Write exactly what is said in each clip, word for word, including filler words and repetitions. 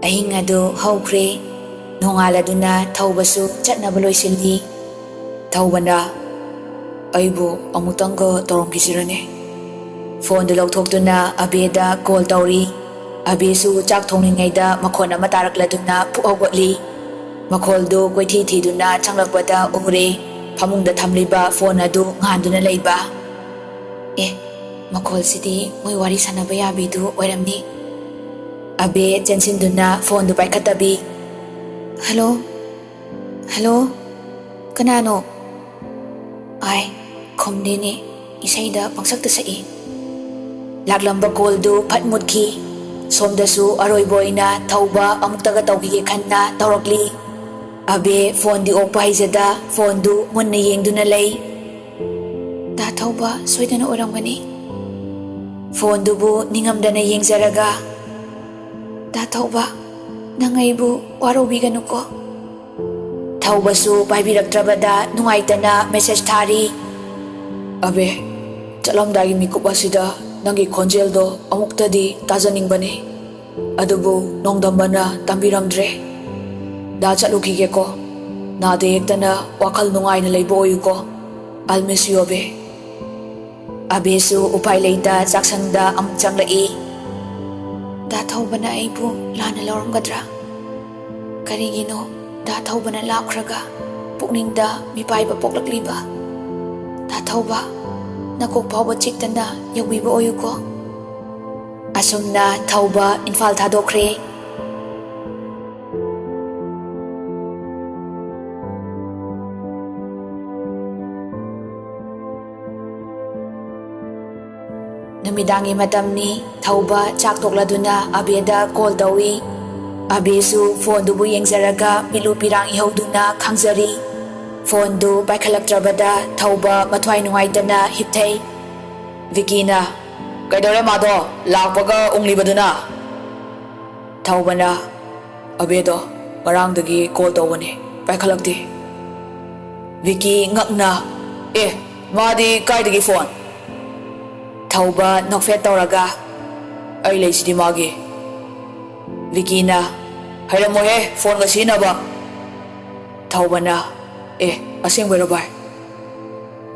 ꯑꯍꯤꯡ ꯑꯗꯨ ꯍꯧꯈ꯭ꯔꯦ꯫ ꯅꯣꯡꯉꯥꯜꯂꯗꯨꯅ ꯊꯧꯕꯁꯨ ꯆꯠꯅꯕ ꯂꯣꯏꯁꯤꯜꯂꯤ꯫ ꯊꯧꯕꯅ, "ꯑꯩꯕꯨ ꯑꯃꯨꯛꯇꯪꯒ ꯇꯧꯔꯝꯈꯤꯁꯤꯔꯅꯦ?" ꯐꯣꯟꯗꯨ ꯂꯧꯊꯣꯛꯇꯨꯅ ꯑꯕꯦꯗ ꯀꯣꯜ ꯇꯧꯔꯤ꯫ ꯑꯕꯦꯁꯨ ꯆꯥꯛ ꯊꯣꯡꯂꯤꯉꯩꯗ ꯃꯈꯣꯟ ꯑꯃ ꯇꯥꯔꯛꯂꯗꯨꯅ ꯄꯨꯛ ꯍꯧꯒꯠꯂꯤ꯫ ꯃꯈꯣꯜꯗꯨ ꯀꯣꯏꯊꯤ ꯊꯤꯗꯨꯅ ꯆꯪꯂꯛꯄꯗ ꯎꯔꯦ, ꯐꯃꯨꯡꯗ ꯊꯝꯂꯤꯕ ꯐꯣꯟ ꯑꯗꯨ ꯉꯥꯟꯗꯨꯅ ꯂꯩꯕ꯫ "ꯑꯦ, ꯃꯈꯣꯜꯁꯤꯗꯤ ꯃꯣꯏ ꯋꯥꯔꯤ ꯁꯥꯟꯅꯕ ꯌꯥꯕꯤꯗꯨ ꯑꯣꯏꯔꯝꯅꯤ꯫" ꯑꯕꯦ ꯆꯦꯟꯁꯤꯟꯗꯨꯅ ꯐꯣꯟꯗꯨ ꯄꯥꯏꯈꯠꯇꯕꯤ꯫ "ꯍꯜꯂꯣ? ꯍꯜꯂꯣ? ꯀꯅꯥꯅꯣ?" ꯑꯥꯏ, ꯈꯨꯝꯗꯦꯅꯦ, ꯏꯁꯩꯗ ꯄꯪꯁꯛꯇ ꯁꯛꯏ꯫ ꯂꯥꯛꯂꯝꯕ ꯀꯣꯜꯗꯨ ꯐꯠ ꯃꯨꯠꯈꯤ꯫ ꯁꯣꯝꯗꯁꯨ ꯑꯔꯣꯏꯕ ꯑꯣꯏꯅ ꯊꯧꯕ ꯑꯃꯨꯛꯇꯒ ꯇꯧꯈꯤꯒꯦ ꯈꯟꯅ ꯇꯧꯔꯛꯂꯤ꯫ ꯑꯕꯦ ꯐꯣꯟꯗꯤ ꯑꯣꯛꯄ ꯍꯩꯖꯗ ꯐꯣꯟꯗꯨ ꯃꯨꯟꯅ ꯌꯦꯡꯗꯨꯅ ꯂꯩ꯫ "ꯗꯥ ꯊꯧꯕ ꯁꯣꯏꯗꯅ ꯑꯣꯏꯔꯝꯒꯅꯤ꯫" ꯐꯣꯟꯗꯨꯕꯨ ꯅꯤꯡꯉꯝꯗꯅ ꯌꯦꯡꯖꯔꯒ, "ꯗꯥ ꯊꯧꯕ, ꯅꯪ ꯑꯩꯕꯨ ꯋꯥꯔꯧꯕꯤꯒꯅꯨꯀꯣ꯫" ꯊꯧꯕꯁꯨ ꯄꯥꯏꯕꯤꯔꯛꯇ꯭ꯔꯕꯗ ꯅꯨꯡꯉꯥꯏꯇꯅ ꯃꯦꯁꯦꯖ ꯊꯥꯔꯤ꯫ "ꯑꯕꯦ, ꯆꯠꯂꯝꯗꯥꯏꯒꯤ ꯃꯤꯀꯨꯞ ꯑꯁꯤꯗ ꯅꯪꯒꯤ ꯈꯣꯟꯖꯦꯜꯗꯣ ꯑꯃꯨꯛꯇꯗꯤ ꯇꯥꯖꯅꯤꯡꯕꯅꯤ꯫ ꯑꯗꯨꯕꯨ ꯅꯣꯡꯗꯝꯕꯅ ꯇꯝꯕꯤꯔꯝꯗ꯭ꯔꯦ꯫ ꯗꯥ ꯆꯠꯂꯨꯈꯤꯒꯦꯀꯣ꯫ ꯅꯥꯗ ꯌꯦꯛꯇꯅ ꯋꯥꯈꯜ ꯅꯨꯡꯉꯥꯏꯅ ꯂꯩꯕ ꯑꯣꯏꯌꯨꯀꯣ꯫ I'll miss you, ꯑꯕꯦ꯫" ꯑꯕꯦꯁꯨ ꯎꯄꯥꯏ ꯂꯩꯇ ꯆꯥꯛꯁꯪꯗ ꯑꯃꯨꯛ ꯆꯪꯂꯛꯏ꯫ "ꯗꯥ ꯊꯧꯕꯅ ꯑꯩꯕꯨ ꯂꯥꯟꯅ ꯂꯧꯔꯝꯒꯗ꯭ꯔꯥ? ꯀꯔꯤꯒꯤꯅꯣ ꯗꯥ ꯊꯧꯕꯅ ꯂꯥꯞꯈ꯭ꯔꯒ ꯄꯨꯛꯅꯤꯡꯗ ꯃꯤꯄꯥꯏꯕ ꯄꯣꯛꯂꯛꯂꯤꯕ? ꯗꯥ ꯊꯧꯕ, ꯅꯀꯣꯛ ꯐꯥꯎꯕ ꯆꯤꯛꯇꯅ ꯌꯧꯕꯤꯕ ꯑꯣꯏꯌꯨꯀꯣ꯫" ꯑꯁꯨꯝꯅ ꯊꯧꯕ ꯏꯝꯐꯥꯜ ꯊꯥꯗꯣꯛꯈ꯭ꯔꯦ꯫ ꯅꯨꯃꯤꯗꯥꯡꯒꯤ ꯃꯇꯝꯅꯤ꯫ ꯊꯧꯕ ꯆꯥꯛ ꯇꯣꯛꯂꯗꯨꯅ ꯑꯕꯦꯗ ꯀꯣꯜ ꯇꯧꯏ꯫ ꯑꯕꯦꯁꯨ ꯐꯣꯟꯗꯨꯕꯨ ꯌꯦꯡꯖꯔꯒ ꯄꯤꯂꯨ ꯄꯤꯔꯥꯡ ꯏꯍꯧꯗꯨꯅ ꯈꯥꯡꯖꯔꯤ꯫ ꯐꯣꯟꯗꯨ ꯄꯥꯏꯈꯠꯂꯛꯇ꯭ꯔꯕꯗ ꯊꯧꯕ ꯃꯊ꯭ꯋꯥꯏ ꯅꯨꯡꯉꯥꯏꯇꯅ ꯍꯤꯞꯊꯩ꯫ ꯚꯤꯀꯤꯅ, "ꯀꯩꯗꯧꯔꯦ ꯃꯥꯗꯣ? ꯂꯥꯛꯄꯒ ꯎꯪꯂꯤꯕꯗꯨꯅ?" ꯊꯧꯕꯅ, "ꯑꯕꯦꯗꯣ ꯉꯔꯥꯡꯗꯒꯤ ꯀꯣꯜ ꯇꯧꯕꯅꯦ, ꯄꯥꯏꯈꯠꯂꯛꯇꯦ꯫" ꯚꯤꯀꯤ ꯉꯛꯅ, "ꯑꯦ, ꯃꯥꯗꯤ ꯀꯥꯏꯗꯒꯤ ꯐꯣꯟ?" ꯊꯧꯕ ꯅꯣꯛꯐꯦꯠ ꯇꯧꯔꯒ, "ꯑꯩ ꯂꯩꯁꯤꯗꯤ ꯃꯥꯒꯤ꯫" ꯚꯤꯀꯤꯅ, "ꯍꯩꯔꯝꯃꯣꯏꯍꯦ ꯐꯣꯟꯒ ꯁꯤꯖꯤꯟꯅꯕ"꯫ ꯊꯧꯕꯅ, "ꯑꯦ, ꯑꯁꯦꯡꯕꯩꯔꯣ ꯚꯥꯏ?"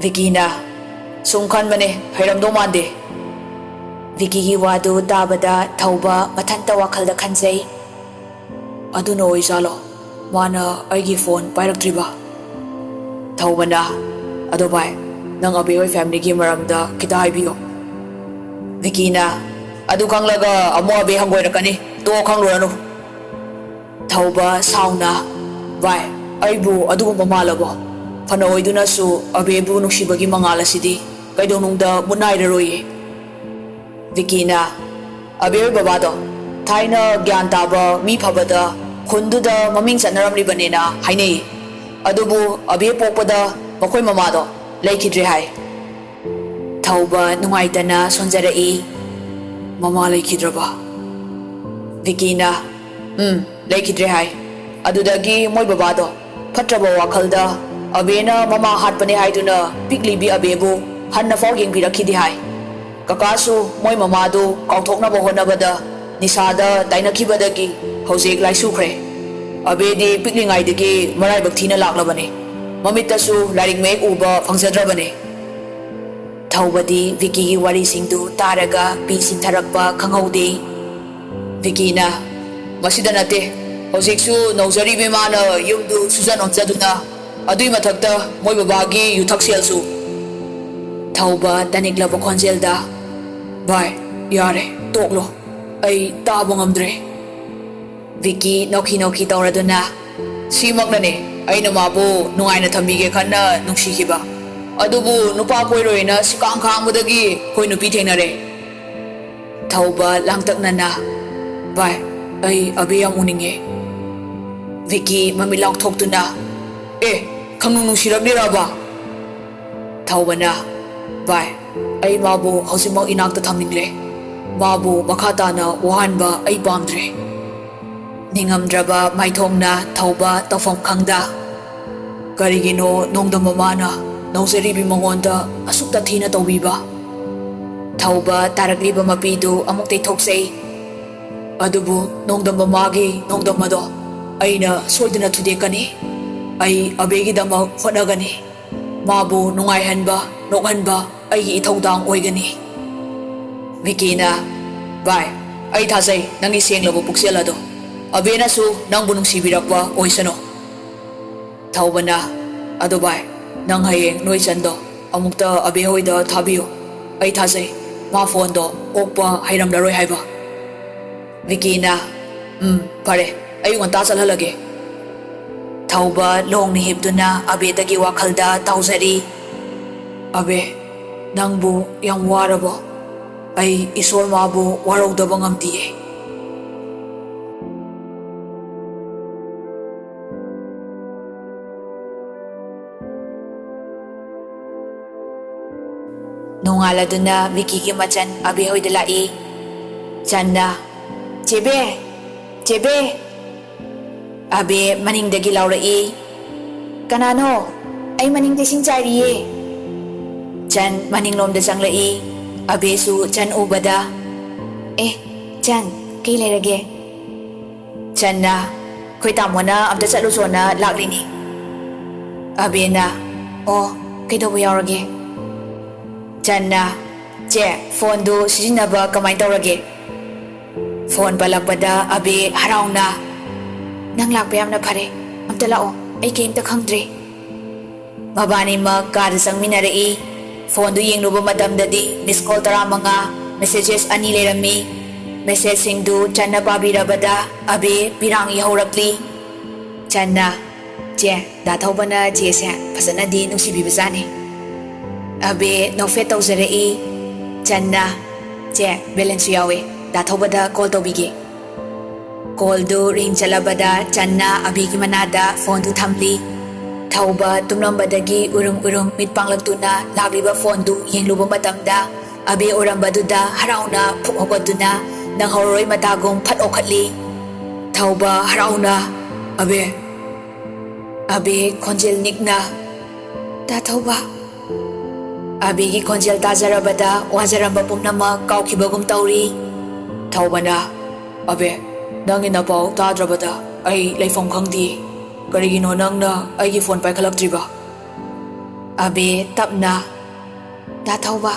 ꯚꯤꯀꯤꯅ, "ꯁꯨꯝ ꯈꯟꯕꯅꯦ, ꯍꯩꯔꯝꯗꯧ ꯃꯥꯟꯗꯦ"꯫ ꯚꯤꯀꯤꯒꯤ ꯋꯥꯗꯨ ꯇꯥꯕꯗ ꯊꯧꯕ ꯃꯊꯟꯇ ꯋꯥꯈꯜꯗ ꯈꯟꯖꯩ, "ꯑꯗꯨꯅ ꯑꯣꯏꯖꯥꯠꯂꯣ ꯃꯥꯅ ꯑꯩꯒꯤ ꯐꯣꯟ ꯄꯥꯏꯔꯛꯇ꯭ꯔꯤꯕ?" ꯊꯧꯕꯅ, "ꯑꯗꯣ ꯚꯥꯏ, ꯅꯪ ꯑꯕꯦ ꯍꯣꯏ ꯐꯦꯃꯤꯂꯤꯒꯤ ꯃꯔꯝꯗ ꯈꯤꯇ ꯍꯥꯏꯕꯤꯌꯣ"꯫ ꯚꯤꯀꯤꯅ, "ꯑꯗꯨ ꯈꯪꯂꯒ ꯑꯃꯨꯛ ꯑꯕꯦ ꯍꯪꯒꯣꯏꯔꯛꯀꯅꯤ, ꯇꯣꯛꯑꯣ, ꯈꯪꯂꯨꯔꯅꯨ"꯫ ꯊꯧꯕ ꯁꯥꯎꯅ, "ꯚꯥꯏ, ꯑꯩꯕꯨ ꯑꯗꯨꯒꯨꯝꯕ ꯃꯥꯜꯂꯕꯣ? ꯐꯅ ꯑꯣꯏꯗꯨꯅꯁꯨ ꯑꯕꯦꯕꯨ ꯅꯨꯡꯁꯤꯕꯒꯤ ꯃꯉꯥꯜ ꯑꯁꯤꯗꯤ ꯀꯩꯗꯧꯅꯨꯡꯗ ꯃꯨꯠ ꯅꯥꯏꯔꯔꯣꯏꯌꯦ"꯫ ꯚꯤꯀꯤꯅ, "ꯑꯕꯦ ꯍꯣꯏ ꯕꯕꯥꯗꯣ ꯊꯥꯏꯅ ꯒ꯭ꯌꯥꯟ ꯇꯥꯕ ꯃꯤ ꯐꯕꯗ ꯈꯨꯟꯗꯨꯗ ꯃꯃꯤꯡ ꯆꯠꯅꯔꯝꯂꯤꯕꯅꯦꯅ ꯍꯥꯏꯅꯩ꯫ ꯑꯗꯨꯕꯨ ꯑꯕꯦ ꯄꯣꯛꯄꯗ ꯃꯈꯣꯏ ꯃꯃꯥꯗꯣ ꯂꯩꯈꯤꯗ꯭ꯔꯦ ꯍꯥꯏ"꯫ ꯊꯧꯕ ꯅꯨꯡꯉꯥꯏꯇꯅ ꯁꯣꯟꯖꯔꯛꯏ, "ꯃꯃꯥ ꯂꯩꯈꯤꯗ꯭ꯔꯕ?" ꯚꯤꯀꯤꯅ, "ꯎꯝ, ꯂꯩꯈꯤꯗ꯭ꯔꯦ ꯍꯥꯏ꯫ ꯑꯗꯨꯗꯒꯤ ꯃꯣꯏ ꯕꯕꯥꯗꯣ ꯐꯠꯇ꯭ꯔꯕ ꯋꯥꯈꯜꯗ ꯑꯕꯦꯅ ꯃꯃꯥ ꯍꯥꯠꯄꯅꯦ ꯍꯥꯏꯗꯨꯅ ꯄꯤꯛꯂꯤꯕꯤ ꯑꯕꯦꯕꯨ ꯍꯟꯅꯐꯥꯎ ꯌꯦꯡꯕꯤꯔꯛꯈꯤꯗꯦ ꯍꯥꯏ꯫ ꯀꯀꯥꯁꯨ ꯃꯣꯏ ꯃꯃꯥꯗꯨ ꯀꯥꯎꯊꯣꯛꯅꯕ ꯍꯣꯠꯅꯕꯗ ꯅꯤꯁꯥꯗ ꯇꯥꯏꯅꯈꯤꯕꯗꯒꯤ ꯍꯧꯖꯤꯛ ꯂꯥꯏꯁꯨꯈ꯭ꯔꯦ꯫ ꯑꯕꯦꯗꯤ ꯄꯤꯛꯂꯤꯉꯩꯗꯒꯤ ꯃꯔꯥꯏꯕꯛ ꯊꯤꯅ ꯂꯥꯛꯂꯕꯅꯦ꯫ ꯃꯃꯤꯠꯇꯁꯨ ꯂꯥꯏꯔꯤꯛ ꯃꯌꯦꯛ ꯎꯕ ꯐꯪꯖꯗ꯭ꯔꯕꯅꯦ"꯫ ꯊꯧꯕꯗꯤ ꯚꯤꯀꯤꯒꯤ ꯋꯥꯔꯤꯁꯤꯡꯗꯨ ꯇꯥꯔꯒ ꯄꯤ ꯁꯤꯟꯊꯔꯛꯄ ꯈꯪꯍꯧꯗꯦ꯫ ꯚꯤꯀꯤꯅ, "ꯃꯁꯤꯗ ꯅꯠꯇꯦ, ꯍꯧꯖꯤꯛꯁꯨ ꯅꯧꯖꯔꯤꯕ ꯏꯃꯥꯅ ꯌꯨꯝꯗꯨ ꯁꯨꯖ ꯅꯣꯝꯖꯗꯨꯅ, ꯑꯗꯨꯏ ꯃꯊꯛꯇ ꯃꯣꯏ ꯕꯕꯥꯒꯤ ꯌꯨꯊꯛꯁꯦꯜꯁꯨ"꯫ ꯊꯧꯕ ꯇꯅꯤꯛꯂꯕ ꯈꯣꯟꯖꯦꯜꯗ, "ꯚꯥꯏ, ꯌꯥꯔꯦ, ꯇꯣꯛꯂꯣ, ꯑꯩ ꯇꯥꯕ ꯉꯝꯗ꯭ꯔꯦ"꯫ ꯚꯤꯀꯤ ꯅꯣꯛꯈꯤ ꯅꯣꯛꯈꯤ ꯇꯧꯔꯗꯨꯅ, "ꯁꯤꯃꯛꯅꯅꯦ ꯑꯩꯅ ꯃꯥꯕꯨ ꯅꯨꯡꯉꯥꯏꯅ ꯊꯝꯕꯤꯒꯦ ꯈꯟꯅ ꯅꯨꯡꯁꯤꯈꯤꯕ꯫ ꯑꯗꯨꯕꯨ ꯅꯨꯄꯥ ꯀꯣꯏꯔꯣꯏꯅ ꯁꯤꯀꯥꯡ ꯈꯥꯡꯕꯗꯒꯤ ꯑꯩꯈꯣꯏ ꯅꯨꯄꯤ ꯊꯦꯡꯅꯔꯦ"꯫ ꯊꯧꯕ ꯂꯥꯡꯇꯛꯅꯅ, "ꯚꯥꯏ, ꯑꯩ ꯑꯕꯤ ꯌꯥꯝ ꯎꯅꯤꯡꯉꯦ"꯫ ꯚꯤꯀꯤ ꯃꯃꯤꯠ ꯂꯥꯎꯊꯣꯛꯇꯨꯅ, "ꯑꯦ, ꯈꯪꯅꯨꯡ ꯅꯨꯡꯁꯤꯔꯛꯂꯤꯔꯕ?" ꯊꯧꯕꯅ, "ꯚꯥꯏ, ꯑꯩ ꯃꯥꯕꯨ ꯍꯧꯖꯤꯛꯃꯛ ꯏꯅꯥꯛꯇ ꯊꯝꯅꯤꯡꯂꯦ꯫ ꯃꯥꯕꯨ ꯃꯈꯥ ꯇꯥꯅ ꯋꯥꯍꯟꯕ ꯑꯩ ꯄꯥꯝꯗ꯭ꯔꯦ"꯫ ꯅꯤꯡꯉꯝꯗ꯭ꯔꯕ ꯃꯥꯏꯊꯣꯡꯅ ꯊꯧꯕ ꯇꯧꯐꯝ ꯈꯪꯗ, "ꯀꯔꯤꯒꯤꯅꯣ ꯅꯣꯡꯗꯝ ꯃꯃꯥꯅ ꯅꯧꯖꯔꯤꯕꯤ ꯃꯉꯣꯟꯗ ꯑꯁꯨꯛꯇ ꯊꯤꯅ ꯇꯧꯕꯤꯕ?" ꯊꯧꯕ ꯇꯥꯔꯛꯂꯤꯕ ꯃꯄꯤꯗꯨ ꯑꯃꯨꯛ ꯇꯩꯊꯣꯛꯆꯩ꯫ ꯑꯗꯨꯕꯨ ꯅꯣꯡꯗꯝꯕ ꯃꯥꯒꯤ ꯅꯣꯡꯗꯝꯕꯗꯣ ꯑꯩꯅ ꯁꯣꯏꯗꯅ ꯊꯨꯗꯦꯛꯀꯅꯤ꯫ ꯑꯩ ꯑꯕꯦꯒꯤꯗꯃꯛ ꯍꯣꯠꯅꯒꯅꯤ꯫ ꯃꯥꯕꯨ ꯅꯨꯡꯉꯥꯏꯍꯟꯕ, ꯅꯣꯛꯍꯟꯕ ꯑꯩꯒꯤ ꯏꯊꯧꯗꯥꯡ ꯑꯣꯏꯒꯅꯤ꯫ ꯚꯤꯀꯤꯅ, "ꯚꯥꯏ, ꯑꯩ ꯊꯥꯖꯩ ꯅꯪꯒꯤ ꯁꯦꯡꯂꯕ ꯄꯨꯛꯆꯦꯜ ꯑꯗꯣ꯫ ꯑꯕꯦꯅꯁꯨ ꯅꯪꯕꯨ ꯅꯨꯡꯁꯤꯕꯤꯔꯛꯄ ꯑꯣꯏꯁꯅꯨ꯫" ꯊꯧꯕꯅ, "ꯑꯗꯣ ꯚꯥꯏ, ꯅꯪ ꯍꯌꯦꯡ ꯅꯣꯏ ꯆꯟꯗꯣ ꯑꯃꯨꯛꯇ ꯑꯕꯦ ꯍꯣꯏꯗ ꯊꯥꯕꯤꯌꯨ꯫ ꯑꯩ ꯊꯥꯖꯩ ꯃꯥ ꯐꯣꯟꯗꯣ ꯑꯣꯛꯄ ꯍꯩꯔꯝꯂꯔꯣꯏ ꯍꯥꯏꯕ꯫" ꯚꯤꯀꯤꯅ, "ꯎꯝ, ꯐꯔꯦ, ꯑꯌꯨꯛ ꯉꯟꯇꯥ ꯆꯠꯍꯜꯂꯒꯦ꯫" ꯊꯧꯕ ꯂꯣꯡꯅ ꯍꯤꯞꯇꯨꯅ ꯑꯕꯦꯗꯒꯤ ꯋꯥꯈꯜꯗ ꯇꯥꯎꯖꯔꯤ꯫ "ꯑꯕꯦ, ꯅꯪꯕꯨ ꯌꯥꯝ ꯋꯥꯔꯕꯣ? ꯑꯩ ꯏꯁꯣꯔ ꯃꯥꯕꯨ ꯋꯥꯔꯧꯗꯕ ꯉꯝꯗꯤꯌꯦ꯫" ꯅꯣꯡꯉꯥꯜꯂꯗꯨꯅ ꯚꯤꯀꯤꯒꯤ ꯃꯆꯟ ꯑꯕꯦ ꯍꯣꯏꯗ ꯂꯥꯛꯏ꯫ ꯆꯟꯅ, "ꯆꯦꯕꯦ! ꯆꯦꯕꯦ!" ꯑꯕꯦ ꯃꯅꯤꯡꯗꯒꯤ ꯂꯥꯎꯔꯛꯏ꯫ "ꯀꯅꯥꯅꯣ? ꯑꯩ ꯃꯅꯤꯡꯗ ꯏꯁꯤꯡ ꯆꯥꯏꯔꯤꯌꯦ꯫" ꯆꯟ ꯃꯅꯤꯡꯂꯣꯝꯗ ꯆꯪꯂꯛꯏ꯫ ꯑꯕꯦꯁꯨ ꯆꯟ ꯎꯕꯗ, "ꯑꯦ, ꯆꯟ, ꯀꯩ ꯂꯩꯔꯒꯦ?" ꯆꯟꯅ, "ꯑꯩꯈꯣꯏ ꯇꯥꯃꯣꯅ ꯑꯝꯇ ꯆꯠꯂꯨꯆꯣꯅ ꯂꯥꯛꯂꯤꯅꯤ꯫" ꯑꯕꯦꯅ, "ꯑꯣ, ꯀꯩꯗꯧꯕ ꯌꯥꯎꯔꯒꯦ?" ꯆꯟꯅ, "ꯆꯦ, ꯐꯣꯟꯗꯨ ꯁꯤꯖꯤꯟꯅꯕ ꯀꯃꯥꯏ ꯇꯧꯔꯒꯦ?" ꯐꯣꯟ ꯄꯜꯂꯛꯄꯗ ꯑꯕꯦ ꯍꯔꯥꯎꯅ, "ꯅꯪ ꯂꯥꯛꯄ ꯌꯥꯝꯅ ꯐꯔꯦ꯫ ꯑꯝꯇ ꯂꯥꯛꯑꯣ, ꯑꯩ ꯀꯩꯝꯇ ꯈꯪꯗ꯭ꯔꯦ꯫" ꯃꯕꯥꯅꯤꯃꯛ ꯀꯥꯗ ꯆꯪꯃꯤꯟꯅꯔꯛꯏ꯫ ꯐꯣꯟꯗꯨ ꯌꯦꯡꯂꯨꯕ ꯃꯇꯝꯗꯗꯤ ꯃꯤꯁ ꯀꯣꯜ ꯇꯔꯥꯃꯉꯥ, ꯃꯦꯁꯦꯖꯦꯁ ꯑꯅꯤ ꯂꯩꯔꯝꯃꯤ꯫ ꯃꯦꯁꯦꯖꯁꯤꯡꯗꯨ ꯆꯟꯅ ꯄꯥꯕꯤꯔꯕꯗ ꯑꯕꯦ ꯄꯤꯔꯥꯡ ꯌꯧꯍꯧꯔꯛꯂꯤ꯫ ꯆꯟꯅ, "ꯆꯦ, ꯗꯥ ꯊꯧꯕꯅ ꯆꯦꯁꯦ ꯐꯖꯅꯗꯤ ꯅꯨꯡꯁꯤꯕꯤꯕꯖꯥꯠꯅꯤ꯫" ꯑꯕꯦ ꯅꯣꯛꯐꯦꯠ ꯇꯧꯖꯔꯛꯏ꯫ ꯆꯟꯅ, "ꯆꯦ, ꯕꯦꯂꯦꯟꯁꯁꯨ ꯌꯥꯎꯏ, ꯗꯥ ꯊꯧꯕꯗ ꯀꯣꯜ ꯇꯧꯕꯤꯒꯦ꯫" ꯀꯣꯜꯗꯨ ꯔꯤꯡ ꯆꯠꯂꯕꯗ ꯆꯟꯅ ꯑꯕꯤꯒꯤ ꯃꯅꯥꯗ ꯐꯣꯟꯗꯨ ꯊꯝꯂꯤ꯫ ꯊꯧꯕ ꯇꯨꯝꯂꯝꯕꯗꯒꯤ ꯎꯔꯨꯝ ꯎꯔꯨꯝ ꯃꯤꯠ ꯄꯥꯡꯂꯛꯇꯨꯅ ꯂꯥꯛꯂꯤꯕ ꯐꯣꯟꯗꯨ ꯌꯦꯡꯂꯨꯕ ꯃꯇꯝꯗ ꯑꯕꯤ ꯎꯔꯝꯕꯗꯨꯗ ꯍꯔꯥꯎꯅ ꯐꯨꯛ ꯍꯧꯒꯠꯇꯨꯅ ꯅꯪꯍꯧꯔꯣꯏ ꯃꯇꯥꯒꯨꯝ ꯐꯠ ꯑꯣꯈꯠꯂꯤ꯫ ꯊꯧꯕ ꯍꯔꯥꯎꯅ, "ꯑꯕꯦ!" ꯑꯕꯤ ꯈꯣꯟꯖꯦꯜ ꯅꯤꯛꯅ, "ꯗꯥ ꯊꯧꯕ!" ꯑꯕꯤꯒꯤ ꯈꯣꯟꯖꯦꯜ ꯇꯥꯖꯔꯕꯗ ꯋꯥꯖꯔꯝꯕ ꯄꯨꯝꯅꯃꯛ ꯀꯥꯎꯈꯤꯕꯒꯨꯝ ꯇꯧꯔꯤ꯫ ꯊꯧꯕꯅ, ꯑꯕꯦ, ꯅꯪꯒꯤ ꯅꯄꯥꯎ ꯇꯥꯗ꯭ꯔꯕꯗ ꯑꯩ ꯂꯩꯐꯝ ꯈꯪꯗꯦ꯫ ꯀꯔꯤꯒꯤꯅꯣ ꯅꯪꯅ ꯑꯩꯒꯤ ꯐꯣꯟ ꯄꯥꯏꯈꯠꯂꯛꯇ꯭ꯔꯤꯕ? ꯑꯕꯦ, ꯇꯞꯅ, "ꯗꯥ ꯊꯧꯕ,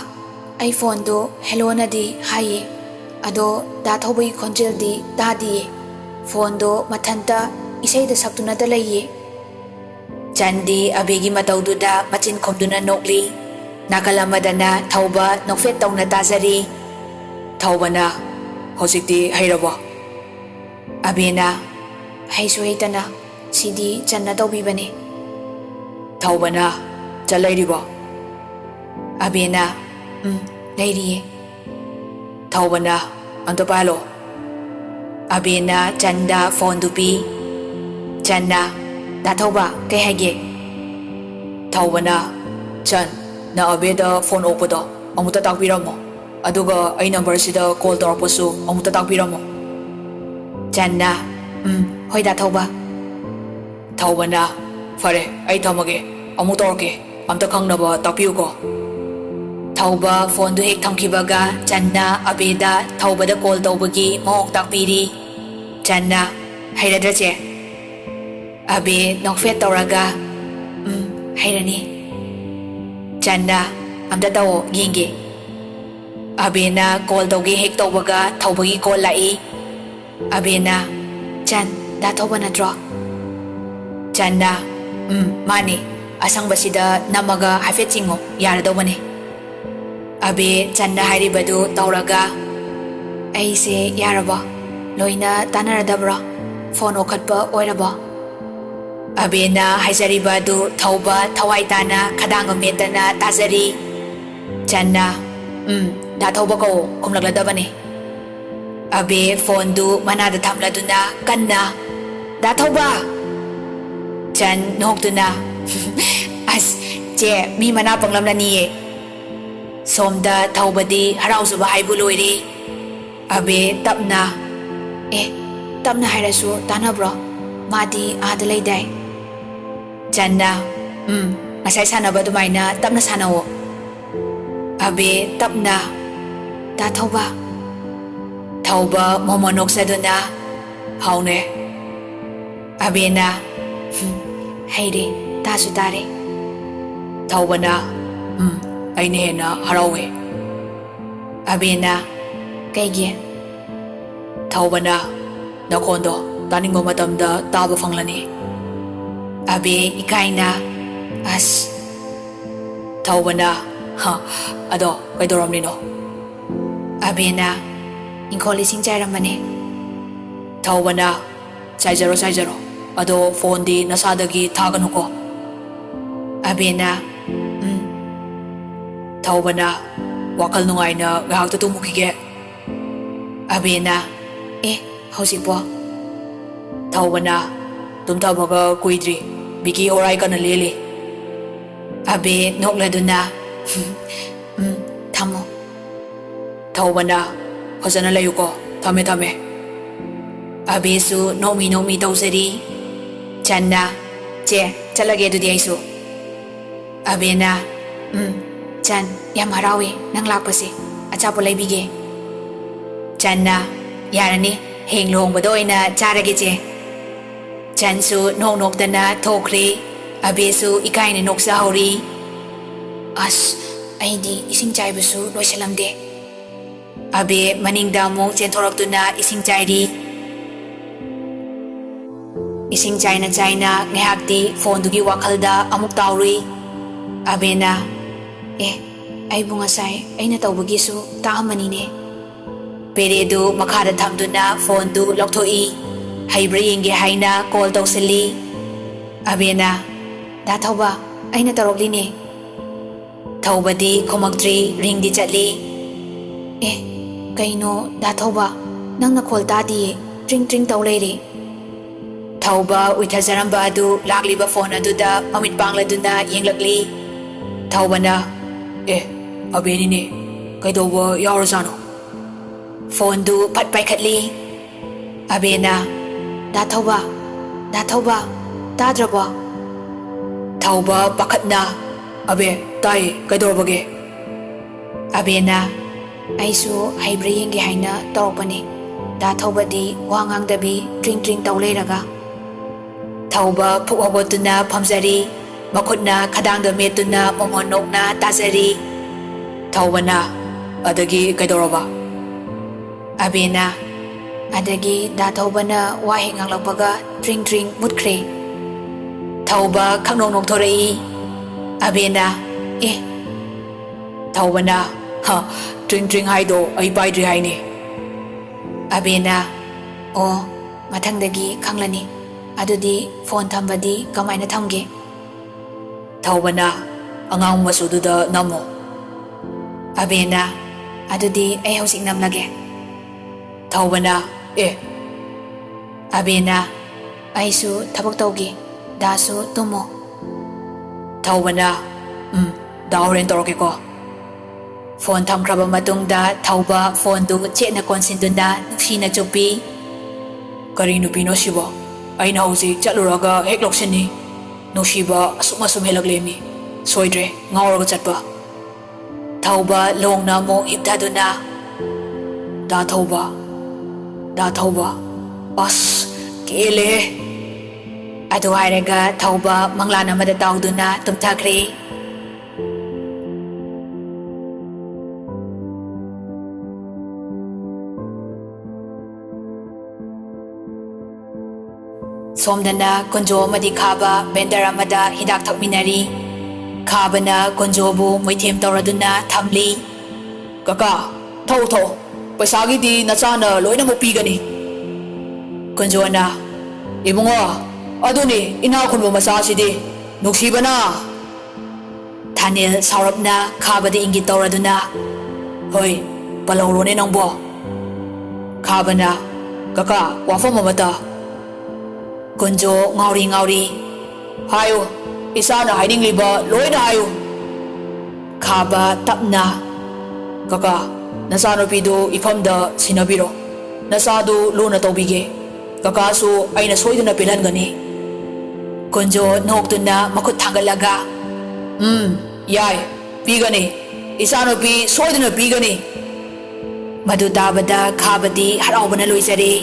ꯑꯩ ꯐꯣꯟꯗꯣ ꯍꯦꯂꯣꯅꯗꯤ ꯍꯥꯏꯌꯦ, ꯑꯗꯣ ꯗꯥ ꯊꯧꯕꯒꯤ ꯈꯣꯟꯖꯦꯜꯗꯤ ꯇꯥꯗꯤꯌꯦ꯫ ꯐꯣꯟꯗꯣ ꯃꯊꯟꯇ ꯏꯁꯩꯗ ꯁꯛꯇꯨꯅꯇ ꯂꯩꯌꯦ꯫" ꯆꯟꯗꯤ ꯑꯕꯦꯒꯤ ꯃꯇꯧꯗꯨꯗ ꯃꯆꯤꯟ ꯈꯨꯝꯗꯨꯅ ꯅꯣꯛꯂꯤ꯫ ꯅꯥꯀꯜ ꯑꯃꯗꯅ ꯊꯧꯕ ꯅꯣꯛꯐꯦꯠ ꯇꯧꯅ ꯇꯥꯖꯔꯤ꯫ ꯊꯧꯕꯅ, "ꯍꯧꯖꯤꯛꯇꯤ ꯍꯩꯔꯕꯣ?" ꯑꯕꯦꯅ, "ꯍꯩꯁꯨ ꯍꯩꯇꯅ, ꯁꯤꯗꯤ ꯆꯟꯅ ꯇꯧꯕꯤꯕꯅꯦ꯫" ꯊꯧꯕꯅ, "ꯆꯟ ꯂꯩꯔꯤꯕꯣ?" ꯑꯕꯦꯅ, "ꯎꯝ, ꯂꯩꯔꯤꯌꯦ꯫" ꯊꯧꯕꯅ, "ꯑꯝꯇ ꯄꯥꯏꯍꯜꯂꯣ꯫" ꯑꯕꯦꯅ ꯆꯟꯗ ꯐꯣꯟꯗꯨ ꯄꯤ꯫ ꯆꯟꯅ, "ꯗꯥ ꯊꯧꯕ, ꯀꯩ ꯍꯥꯏꯒꯦ?" ꯊꯧꯕꯅ, "ꯆꯟ, ꯅꯪ ꯑꯕꯦꯗ ꯐꯣꯟ ꯑꯣꯛꯄꯗꯣ ꯑꯃꯨꯛꯇ ꯇꯥꯛꯄꯤꯔꯝꯃꯣ, ꯑꯗꯨꯒ ꯑꯩ ꯅꯝꯕꯔꯁꯤꯗ ꯀꯣꯜ ꯇꯧꯔꯛꯄꯁꯨ ꯑꯃꯨꯛꯇ ꯇꯥꯛꯄꯤꯔꯝꯃꯣ꯫" ꯆꯟꯅ, "ꯎꯝ, ꯍꯣꯏ ꯗꯥ ꯊꯧꯕ꯫" ꯊꯧꯕꯅ, "ꯐꯔꯦ, ꯑꯩ ꯊꯝꯃꯒꯦ, ꯑꯃꯨꯛ ꯇꯧꯔꯛꯀꯦ, ꯑꯝꯇ ꯈꯪꯅꯕ ꯇꯥꯛꯄꯤꯌꯨꯀꯣ꯫" ꯊꯧꯕ ꯐꯣꯟꯗꯨ ꯍꯦꯛ ꯊꯝꯈꯤꯕꯒ ꯆꯟꯅ ꯑꯕꯦꯗ ꯊꯧꯕꯗ ꯀꯣꯜ ꯇꯧꯕꯒꯤ ꯃꯑꯣꯡ ꯇꯥꯛꯄꯤꯔꯤ꯫ ꯆꯟꯅ, "ꯍꯩꯔꯗ꯭ꯔ ꯆꯦ?" ꯑꯕꯦ ꯅꯣꯛꯐꯦꯠ ꯇꯧꯔꯒ, "ꯎꯝ, ꯍꯩꯔꯅꯤ꯫" ꯆꯟꯅ, "ꯑꯝꯇ ꯇꯧꯑꯣ, ꯌꯦꯡꯒꯦ꯫" ꯑꯕꯦꯅ ꯀꯣꯜ ꯇꯧꯒꯦ ꯍꯦꯛ ꯇꯧꯕꯒ ꯊꯧꯕꯒꯤ ꯀꯣꯜ ꯂꯥꯛꯏ꯫ ꯑꯕꯦꯅ, "ꯆꯟ, ꯗꯥ ꯊꯧꯕ ꯅꯠꯇ꯭ꯔꯣ?" ꯆꯟꯅ, "ꯎꯝ, ꯃꯥꯅꯦ꯫ ꯑꯁꯪꯕꯁꯤꯗ ꯅꯝꯃꯒ ꯍꯥꯏꯐꯦꯠ ꯆꯤꯡꯉꯣ, ꯌꯥꯔꯗꯧꯕꯅꯦ꯫" ꯑꯕꯦ ꯆꯟꯅ ꯍꯥꯏꯔꯤꯕꯗꯨ ꯇꯧꯔꯒ, "ꯑꯩꯁꯦ ꯌꯥꯔꯕꯣ? ꯂꯣꯏꯅ ꯇꯥꯟꯅꯔꯗꯕ꯭ꯔꯣ? ꯐꯣꯟ ꯑꯣꯈꯠꯄ ꯑꯣꯏꯔꯕꯣ?" ꯑꯕꯦꯅ ꯍꯥꯏꯖꯔꯤꯕ ꯑꯗꯨ ꯊꯧꯕ ꯊꯋꯥꯏ ꯇꯥꯅ ꯈꯗꯥꯡꯒ ꯃꯦꯠꯇꯅ ꯇꯥꯖꯔꯤ꯫ ꯆꯟꯅ, "ꯎꯝ, ꯗꯥ ꯊꯧꯕ ꯀꯧ, ꯈꯨꯝꯂꯛꯂꯗꯕꯅꯤ꯫" ꯑꯕꯦ ꯐꯣꯟꯗꯨ ꯃꯅꯥꯗ ꯊꯝꯂꯗꯨꯅ ꯀꯟꯅ, "ꯗꯥ ꯊꯧꯕ!" ꯆꯟ ꯅꯣꯛꯇꯨꯅ, "ꯑꯁ, ꯆꯦ, ꯃꯤ ꯃꯅꯥ ꯄꯪꯂꯝꯂꯅꯤꯌꯦ꯫" ꯁꯣꯝꯗ ꯊꯧꯕꯗꯤ ꯍꯔꯥꯎꯖꯕ ꯍꯥꯏꯕꯨ ꯂꯣꯏꯔꯦ꯫ ꯑꯕꯦ ꯇꯞꯅ, "ꯑꯦ, ꯇꯞꯅ ꯍꯥꯏꯔꯁꯨ ꯇꯥꯟꯅꯕ꯭ꯔꯣ? ꯃꯥꯗꯤ ꯑꯥꯗ ꯂꯩꯗꯥꯏ?" ꯆꯟꯅ, "ꯎꯝ, ꯉꯁꯥꯏ ꯁꯥꯟꯅꯕ ꯑꯗꯨꯃꯥꯏꯅ ꯇꯞꯅ ꯁꯥꯟꯅꯧꯑꯣ꯫" ꯑꯕꯦ ꯇꯞꯅ, "ꯗꯥ ꯊꯧꯕ꯫" ꯊꯧꯕ ꯃꯣꯃꯣꯟ ꯅꯣꯛꯆꯗꯨꯅ, "ꯍꯥꯎꯅꯦ?" ꯑꯕꯦꯅ, "ꯍꯨꯝ, ꯍꯩꯔꯦ, ꯇꯥꯁꯨ ꯇꯥꯔꯦ꯫" ꯊꯧꯕꯅ, "ꯎꯝ, ꯑꯩꯅ ꯍꯦꯟꯅ ꯍꯔꯥꯎꯋꯦ꯫" ꯑꯕꯦꯅ, "ꯀꯩꯒꯤ?" ꯊꯧꯕꯅ, "ꯅꯈꯣꯟꯗꯣ ꯇꯥꯅꯤꯡꯕ ꯃꯇꯝꯗ ꯇꯥꯕ ꯐꯪꯂꯅꯤ꯫" ꯑꯕꯦ ꯏꯀꯥꯏꯅ, "ꯑꯁ꯫" ꯊꯧꯕꯅ, "ꯍ, ꯑꯗꯣ ꯀꯩꯗꯧꯔꯝꯂꯤꯅꯣ?" ꯑꯕꯦꯅ, "ꯏꯪꯈꯣꯜ ꯏꯁꯤꯡ ꯆꯥꯏꯔꯝꯕꯅꯦ꯫" ꯊꯧꯕꯅ, "ꯆꯥꯏꯖꯔꯣ, ꯆꯥꯏꯖꯔꯣ꯫ ꯑꯗꯣ ꯐꯣꯟꯗꯤ ꯅꯁꯥꯗꯒꯤ ꯊꯥꯒꯅꯨꯀꯣ꯫" ꯑꯕꯦꯅ, "ꯎꯝ꯫" ꯊꯧꯕꯅ, "ꯋꯥꯈꯜ ꯅꯨꯡꯉꯥꯏꯅ ꯉꯥꯏꯍꯥꯛꯇ ꯇꯨꯝꯃꯨꯈꯤꯒꯦ꯫" ꯑꯕꯦꯅ, "ꯑꯦ, ꯍꯧꯖꯤꯛꯄꯣ?" ꯊꯧꯕꯅ, "ꯇꯨꯝꯊꯕꯒ ꯀꯨꯏꯗ꯭ꯔꯤ꯫ ꯕꯤꯀꯤ ꯑꯣꯔꯥꯏ ꯀꯟꯅ ꯂꯦꯜꯂꯤ꯫" ꯑꯕꯦ ꯅꯣꯛꯂꯗꯨꯅ, "ꯎꯝ, ꯊꯝꯃꯣ꯫" ꯊꯧꯕꯅ, "ꯐꯖꯅ ꯂꯩꯌꯨꯀꯣ꯫ ꯊꯝꯃꯦ, ꯊꯝꯃꯦ꯫" ꯑꯕꯦꯁꯨ ꯅꯣꯛꯃꯤ ꯅꯣꯛꯃꯤ ꯇꯧꯖꯔꯤ꯫ ꯆꯟꯅ, "ꯆꯦ, ꯆꯠꯂꯒꯦ ꯑꯗꯨꯗꯤ ꯑꯩꯁꯨ꯫" ꯑꯕꯦꯅ, "ꯎꯝ, ꯆꯟ, ꯌꯥꯝ ꯍꯔꯥꯎꯋꯦ ꯅꯪ ꯂꯥꯛꯄꯁꯦ꯫ ꯑꯆꯥꯄꯣꯠ ꯂꯩꯕꯤꯒꯦ꯫" ꯆꯟꯅ, "ꯌꯥꯔꯅꯤ, ꯍꯌꯦꯡ ꯂꯨꯍꯣꯡꯕꯗ ꯑꯣꯏꯅ ꯆꯥꯔꯒꯦ ꯆꯦ꯫" ꯆꯟꯁꯨ ꯅꯣꯛ ꯅꯣꯛꯇꯅ ꯊꯣꯛꯈ꯭ꯔꯦ꯫ ꯑꯕꯦꯁꯨ ꯏꯀꯥꯏꯅ ꯅꯣꯛꯆꯍꯧꯔꯤ꯫ ꯑꯁ, ꯑꯩꯗꯤ ꯏꯁꯤꯡ ꯆꯥꯏꯕꯁꯨ ꯂꯣꯏꯁꯤꯜꯂꯝꯗꯦ꯫ ꯑꯕꯦ ꯃꯅꯤꯡꯗ ꯑꯃꯨꯛ ꯆꯦꯟꯊꯣꯔꯛꯇꯨꯅ ꯏꯁꯤꯡ ꯆꯥꯏꯔꯤ꯫ ꯏꯁꯤꯡ ꯆꯥꯏꯅ ꯆꯥꯏꯅ ꯉꯥꯏꯍꯥꯛꯇꯤ ꯐꯣꯟꯗꯨꯒꯤ ꯋꯥꯈꯜꯗ ꯑꯃꯨꯛ ꯇꯥꯎꯔꯨꯏ꯫ ꯑꯕꯦꯅ, "ꯑꯦ, ꯑꯩꯕꯨ ꯉꯁꯥꯏ ꯑꯩꯅ ꯇꯧꯕꯒꯤꯁꯨ ꯇꯥꯛꯑꯝꯃꯅꯤꯅꯦ꯫" ꯄꯦꯔꯦꯗꯨ ꯃꯈꯥꯗ ꯊꯝꯗꯨꯅ ꯐꯣꯟꯗꯨ ꯂꯧꯊꯣꯛꯏ꯫ ꯍꯩꯕ꯭ꯔꯥ ꯌꯦꯡꯒꯦ ꯍꯥꯏꯅ ꯀꯣꯜ ꯇꯧꯁꯤꯜꯂꯤ꯫ ꯑꯕꯦꯅ, "ꯗꯥ ꯊꯧꯕ, ꯑꯩꯅ ꯇꯧꯔꯛꯂꯤꯅꯦ꯫" ꯊꯧꯕꯗꯤ ꯈꯨꯝꯃꯛꯇ꯭ꯔꯤ, ꯔꯤꯡꯗꯤ ꯆꯠꯂꯤ꯫ "ꯑꯦ, ꯀꯩꯅꯣ ꯗꯥ ꯊꯧꯕ, ꯅꯪ ꯅꯈꯣꯜ ꯇꯥꯗꯤꯌꯦ, ꯇ꯭ꯔꯤꯡ ꯇ꯭ꯔꯤꯡ ꯇꯧ ꯂꯩꯔꯦ꯫" ꯊꯧꯕ ꯎꯏꯊꯖꯔꯝꯕ ꯑꯗꯨ ꯂꯥꯛꯂꯤꯕ ꯐꯣꯟ ꯑꯗꯨꯗ ꯃꯃꯤꯠ ꯄꯥꯡꯂꯗꯨꯅ ꯌꯦꯡꯂꯛꯂꯤ꯫ ꯊꯧꯕꯅ, "ꯑꯦ, ꯑꯕꯦꯅꯤꯅꯦ, ꯀꯩꯗꯧꯕ ꯌꯥꯎꯔꯖꯥꯠꯅꯣ?" ꯐꯣꯟꯗꯨ ꯐꯠ ꯄꯥꯏꯈꯠꯂꯤ꯫ ꯑꯕꯦꯅ, "ꯗꯥ ꯊꯧꯕ, ꯗꯥ ꯊꯧꯕ, ꯇꯥꯗ꯭ꯔꯕꯣ?" ꯊꯧꯕ ꯄꯥꯈꯠꯅ, "ꯑꯕꯦ, ꯇꯥꯏꯌꯦ, ꯀꯩꯗꯧꯔꯕꯒꯦ?" ꯑꯕꯦꯅ, ꯑꯩꯁꯨ ꯍꯩꯕ꯭ꯔꯥ ꯌꯦꯡꯒꯦ ꯍꯥꯏꯅ ꯇꯧꯔꯛꯄꯅꯤ꯫ ꯗꯥ ꯊꯧꯕꯗꯤ ꯋꯥ ꯉꯥꯡꯗꯕꯤ ꯇ꯭ꯔꯤꯡ ꯇ꯭ꯔꯤꯡ ꯇꯧ ꯂꯩꯔꯒ꯫ ꯊꯧꯕ ꯐꯨꯛ ꯍꯧꯒꯠꯇꯨꯅ ꯐꯝꯖꯔꯤ, ꯃꯈꯨꯠꯅ ꯈꯗꯥꯡꯗ ꯃꯦꯠꯇꯨꯅ ꯃꯣꯃꯣꯟ ꯅꯣꯛꯅ ꯇꯥꯖꯔꯤ꯫ ꯊꯧꯕꯅ, "ꯑꯗꯒꯤ ꯀꯩꯗꯧꯔꯕ?" ꯑꯕꯦꯅ, "ꯑꯗꯒꯤ ꯗꯥ ꯊꯧꯕꯅ ꯋꯥ ꯍꯦꯛ ꯉꯥꯡꯂꯛꯄꯒ ꯇ꯭ꯔꯤꯡ ꯇ꯭ꯔꯤꯡ ꯃꯨꯠꯈ꯭ꯔꯦ꯫" ꯊꯧꯕ ꯈꯪꯅꯣꯛ ꯅꯣꯛꯊꯣꯔꯛꯏ꯫ ꯑꯕꯦꯅ, "ꯑꯦ?" ꯊꯧꯕꯅ, "ꯍ, ꯇ꯭ꯔꯤꯡ ꯇ꯭ꯔꯤꯡ ꯍꯥꯏꯗꯣ ꯑꯩ ꯄꯥꯏꯗ꯭ꯔꯤ ꯍꯥꯏꯅꯤ꯫" ꯑꯕꯦꯅ, "ꯑꯣ, ꯃꯊꯪꯗꯒꯤ ꯈꯪꯂꯅꯤ꯫ ꯑꯗꯨꯗꯤ ꯐꯣꯟ ꯊꯝꯕꯗꯤ ꯀꯃꯥꯏꯅ ꯊꯝꯒꯦ?" ꯊꯧꯕꯅ, "ꯑꯉꯥꯡ ꯃꯆꯨꯗꯨꯗ ꯅꯝꯃꯣ꯫" ꯑꯕꯦꯅ, "ꯑꯗꯨꯗꯤ ꯑꯩ ꯍꯧꯖꯤꯛ ꯅꯝꯂꯒꯦ꯫" ꯊꯧꯕꯅ, "ꯑꯦ꯫" ꯑꯕꯦꯅ, "ꯑꯩꯁꯨ ꯊꯕꯛ ꯇꯧꯒꯦ, ꯗꯥꯁꯨ ꯇꯨꯝꯃꯣ꯫" ꯊꯧꯕꯅ, "ꯎꯝ, ꯗꯥ ꯍꯣꯔꯦꯟ ꯇꯧꯔꯛꯀꯦꯀꯣ꯫" ꯐꯣꯟ ꯊꯝꯈ꯭ꯔꯕ ꯃꯇꯨꯡꯗ ꯊꯧꯕ ꯐꯣꯟꯗꯨ ꯆꯦꯠꯅ ꯀꯣꯟꯁꯤꯟꯗꯨꯅ ꯅꯨꯡꯁꯤꯅ ꯆꯨꯞꯄꯤ꯫ "ꯀꯔꯤ ꯅꯨꯄꯤꯅꯣ ꯁꯤꯕꯣ? ꯑꯩꯅ ꯍꯧꯖꯤꯛ ꯆꯠꯂꯨꯔꯒ ꯍꯦꯛ ꯂꯧꯁꯤꯟꯅꯤ꯫ ꯅꯨꯡꯁꯤꯕ ꯑꯁꯨꯝ ꯑꯁꯨꯝ ꯍꯦꯜꯂꯛꯂꯦꯃꯤ꯫ ꯁꯣꯏꯗ꯭ꯔꯦ, ꯉꯥꯎꯔꯒ ꯆꯠꯄ꯫" ꯊꯧꯕ ꯂꯣꯡꯅ ꯑꯃꯨꯛ ꯍꯤꯞꯊꯗꯨꯅ, "ꯗꯥ ꯊꯧꯕ, ꯗꯥ ꯊꯧꯕ, ꯑꯁ, ꯀꯦꯜꯂꯦꯍꯦ꯫" ꯑꯗꯨ ꯍꯥꯏꯔꯒ ꯊꯧꯕ ꯃꯪꯂꯥꯟ ꯑꯃꯗ ꯇꯥꯎꯗꯨꯅ ꯇꯨꯝꯊꯈ꯭ꯔꯦ꯫ ꯁꯣꯝꯗꯅ ꯀꯨꯟꯖꯣ ꯑꯃꯗꯤ ꯈꯥꯕ ꯕꯦꯟꯗꯔ ꯑꯃꯗ ꯍꯤꯗꯥꯛ ꯊꯛꯃꯤꯟꯅꯔꯤ꯫ ꯈꯥꯕꯅ ꯀꯨꯟꯖꯣꯕꯨ ꯃꯣꯏꯊꯦꯝ ꯇꯧꯔꯗꯨꯅ ꯊꯝꯂꯤ꯫ "ꯀꯀꯥ, ꯊꯛꯎ, ꯊꯛꯎ꯫ ꯄꯩꯁꯥꯒꯤꯗꯤ ꯅꯆꯥꯅ ꯂꯣꯏꯅꯃꯛ ꯄꯤꯒꯅꯤ꯫" ꯀꯨꯟꯖꯣꯅ, "ꯏꯕꯨꯡꯉꯣ, ꯑꯗꯨꯅꯤ ꯏꯅꯥꯛ ꯈꯨꯟꯕ ꯃꯆꯥꯁꯤꯗꯤ, ꯅꯨꯡꯁꯤꯕꯅ!" ꯊꯥꯅꯦꯜ ꯁꯥꯎꯔꯞꯅ ꯈꯥꯕꯗ ꯏꯪꯒꯤꯠ ꯇꯧꯔꯗꯨꯅ, "ꯍꯣꯏ, ꯄꯜꯍꯧꯔꯣꯅꯦ ꯅꯪꯕꯣ꯫" ꯈꯥꯕꯅ, "ꯀꯀꯥ, ꯋꯥꯐꯝ ꯑꯃꯇ꯫" ꯀꯨꯟꯖꯣ ꯉꯥꯎꯔꯤ ꯉꯥꯎꯔꯤ, "ꯍꯥꯏꯌꯨ, ꯏꯆꯥꯅ ꯍꯥꯏꯅꯤꯡꯂꯤꯕ ꯂꯣꯏꯅ ꯍꯥꯏꯌꯨ꯫" ꯈꯥꯕ ꯇꯞꯅ, "ꯀꯀꯥ, ꯅꯆꯥꯅꯨꯄꯤꯗꯨ ꯏꯐꯝꯗ ꯁꯤꯟꯅꯕꯤꯔꯣ꯫ ꯅꯆꯥꯗꯨ ꯂꯨꯅ ꯇꯧꯕꯤꯒꯦ꯫ ꯀꯀꯥꯁꯨ ꯑꯩꯅ ꯁꯣꯏꯗꯅ ꯄꯦꯜꯍꯟꯒꯅꯤ꯫" ꯀꯨꯟꯖꯣ ꯅꯣꯛꯇꯨꯅ ꯃꯈꯨꯠ ꯊꯥꯡꯒꯠꯂꯒ, "ꯎꯝ, ꯌꯥꯏ, ꯄꯤꯒꯅꯤ꯫ ꯏꯆꯥꯅꯨꯄꯤ ꯁꯣꯏꯗꯅ ꯄꯤꯒꯅꯤ꯫ ꯃꯗꯨ ꯇꯥꯕꯗ ꯈꯥꯕꯗꯤ ꯍꯔꯥꯎꯕꯅ ꯂꯣꯏꯖꯔꯦ꯫